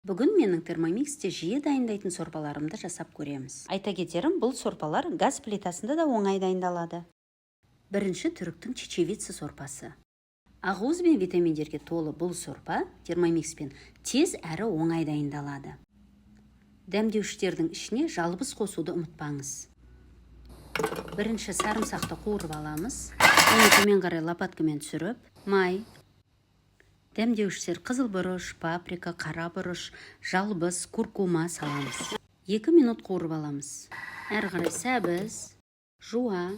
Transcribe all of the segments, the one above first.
Бүгін менің Термомиксте жиі дайындайтын сорпаларымды жасап көреміз. Айта кетерім, бұл сорпалар газ плитасында да оңай дайындалады. Бірінші түріктің чечевица сорпасы. Ақуыз бен витаминдерге толы бұл сорпа Термомикспен тез әрі оңай дайындалады. Дәмдеуіштердің ішіне жалбыз қосуды ұмытпаңыз. Бірінші сарымсақты қуырып аламыз. Оны төмен қарай лопаткамен түсіріп, май, дәмдеуіштер қызыл бұрыш, паприка, қара бұрыш, жалбыз, куркума саламыз. 2 минут қуырып аламыз. Әрі қарай сәбіз, жуа,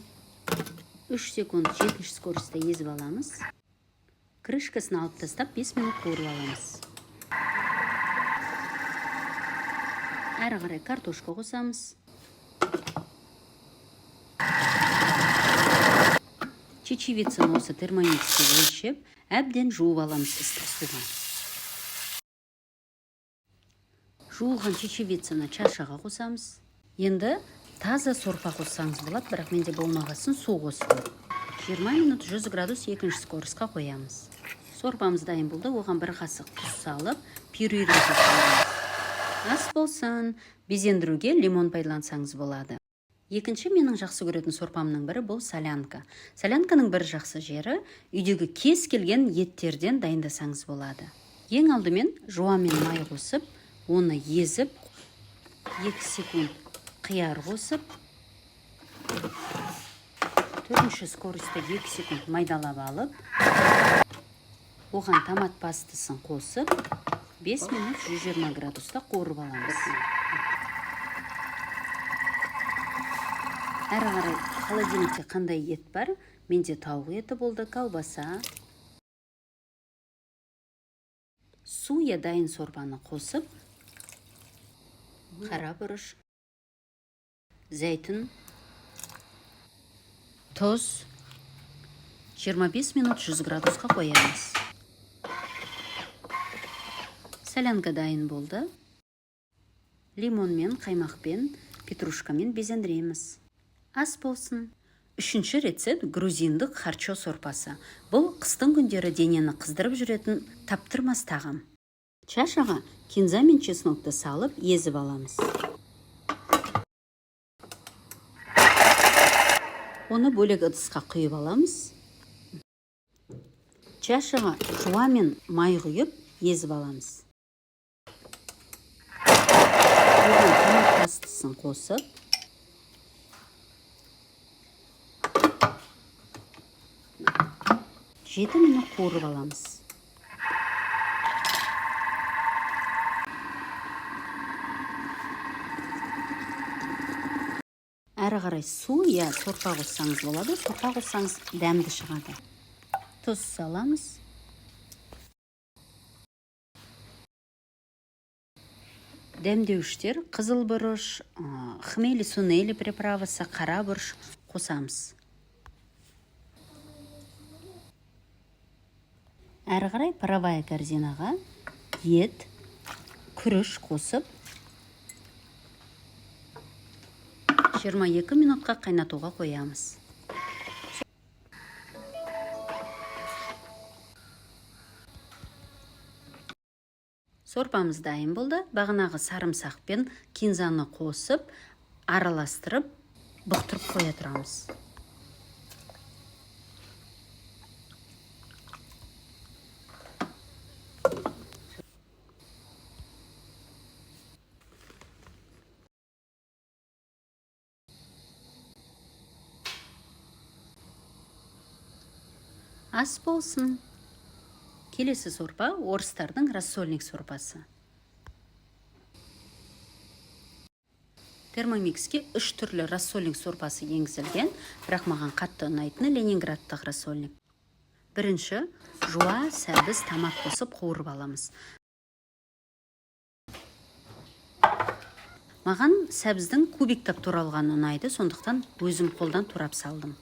3 секунд 7 скоростьта езіп аламыз. Крышкасын алып тастап 5 минут қуырып аламыз. Әрі қарай картошка қосамыз. Чечевицаны осы термомиксте өлшеп, әбден жуып аламыз ыстық суға. Жуылған чечевицаны чашаға қосамыз. Енді таза сорпа қоссаңыз болады, бірақ менде болмағасын су қостым. 20 минут 100 градус екінші скоростьқа қоямыз. Сорпамыз дайын болды, оған бір қасық тұз салып, пюрерге қосамыз. Ас болсын. Безендіруге лимон пайдалансаңыз болады. Екінші менің жақсы көретін сорпамның бірі бұл солянка. Солянканың бір жақсы жері, үйдегі кез келген еттерден дайындасаңыз болады. Ең алдымен жуа мен май қосып, оны езіп, 2 секунд қияр қосып, 4-ші скоростьта 2 секунд майдалап алып, оған томат пастасын қосып, 5 минут 120 градуста қуырып аламыз. Әрі қарай холодильникте қандай ет бар? Менде тауық еті болды, колбаса. Су я дайын сорпаны қосып, қара бұрыш, зәйтүн, тұз, 25 минут 100 градусқа қоямыз. Солянка дайын болды. Лимонмен, қаймақпен, петрушкамен безендіреміз. Ас болсын. Үшінші рецепт грузиндік харчо сорпасы. Бұл қыстың күндері денені қыздырып жүретін таптырмас тағам. Чашаға кинза мен чеснокты салып езіп аламыз. Оны бөлек ыдысқа құйып аламыз. Чашаға жуа мен май құйып езіп аламыз. Оған томат пастасын қосып, 7 минут қуырып аламыз. Әрі қарай су я сорпа қоссаңыз болады. Сорпа қоссаңыз дәмді шығады. Тұз саламыз. Дәмдеуіштер қызыл бұрыш, хмели-сунели приправасы, қара бұрыш қосамыз. Әрі қарай паровая корзинаға ет, күріш қосып 22 минутқа қайнатуға қоямыз. Сорпамыз дайын болды. Бағанағы сарымсақ пен кинзаны қосып, араластырып, бұқтырып қоя тұрамыз. Ас болсын. Келесі сорпа орыстардың рассольник сорпасы. Термомикске 3 түрлі рассольник сорпасы енгізілген, бірақ маған қатты ұнайтыны ленинградтық рассольник. Бірінші, жуа, сәбіз, томат қосып қуырып аламыз. Маған сәбіздің кубиктап туралғаны ұнайды, сондықтан өзім қолдан турап салдым.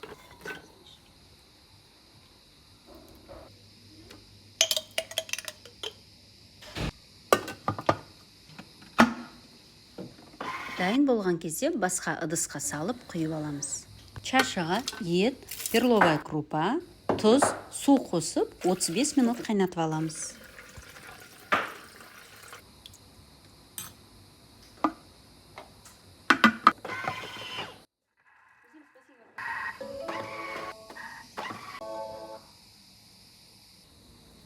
Дайын болған кезде басқа ыдысқа салып құйып аламыз. Чашаға ет, перловая крупа, тұз, су қосып 35 минут қайнатып аламыз.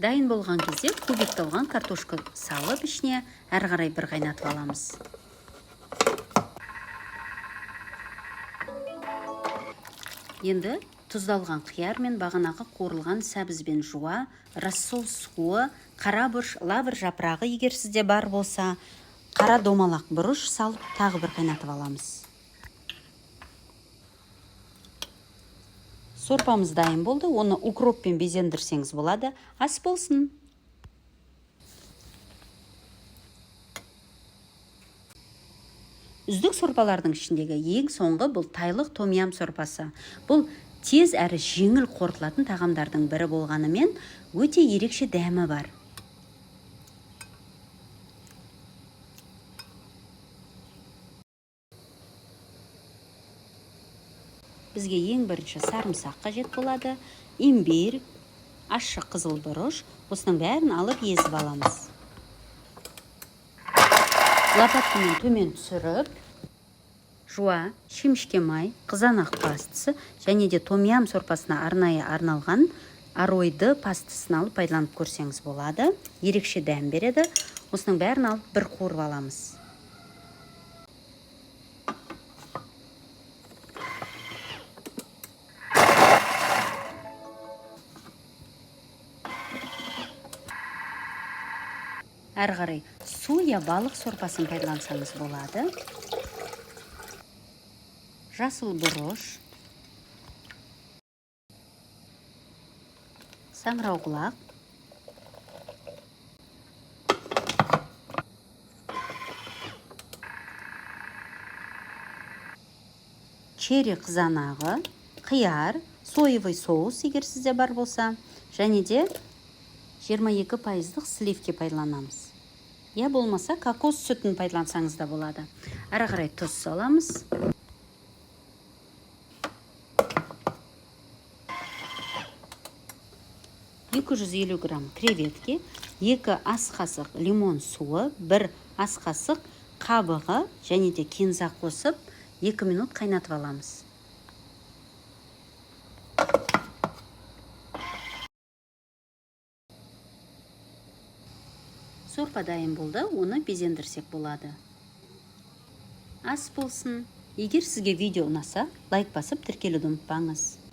Дайын болған кезде кубикталған картошка салып ішіне әрі қарай бір қайнатып аламыз. Енді тұздалған қияр мен бағанағы қуырылған сәбізбен жуа, рассол суы, қара бұрыш, лавр жапырағы егер сізде бар болса, қара домалақ бұрыш салып тағы бір қайнатып аламыз. Сорпамыз дайын болды, оны укроппен безендірсеңіз болады. Ас болсын. Үздік сорпалардың ішіндегі ең соңғы бұл тайлық том-ям сорпасы. Бұл тез әрі жеңіл қорытылатын тағамдардың бірі болғанымен өте ерекше дәмі бар. Бізге ең бірінші сарымсақ қажет болады, имбирь, ащы қызыл бұрыш, осының бәрін алып езіп аламыз. Лопаткамен төмен түсіріп, жуа, шемішке май, қызанақ пастысы және де том-ям сорпасына арнайы арналған аройды пастысын алып пайдаланып көрсеңіз болады. Ерекше дәм береді. Осының бәрін алып бір қуырып аламыз. Әрі қарай су я балық сорпасын пайдалансаңыз болады. Жасыл бұрыш, саңырауқұлақ, черри қызанағы, қияр, соевый соус егер сізде бар болса, және де 22% сливки пайдаланамыз. Я болмаса кокос сүтін пайдалансаңыз да болады. Әрі қарай тұз саламыз. 250 грамм креветки, 2 ас қасық лимон суы, 1 ас қасық қабығы және де кинза қосып 2 минут қайнатып аламыз. Сорпа дайын болды, оны безендірсек болады. Ас болсын. Егер сізге видео ұнаса, лайк басып тіркелуді ұмытпаңыз.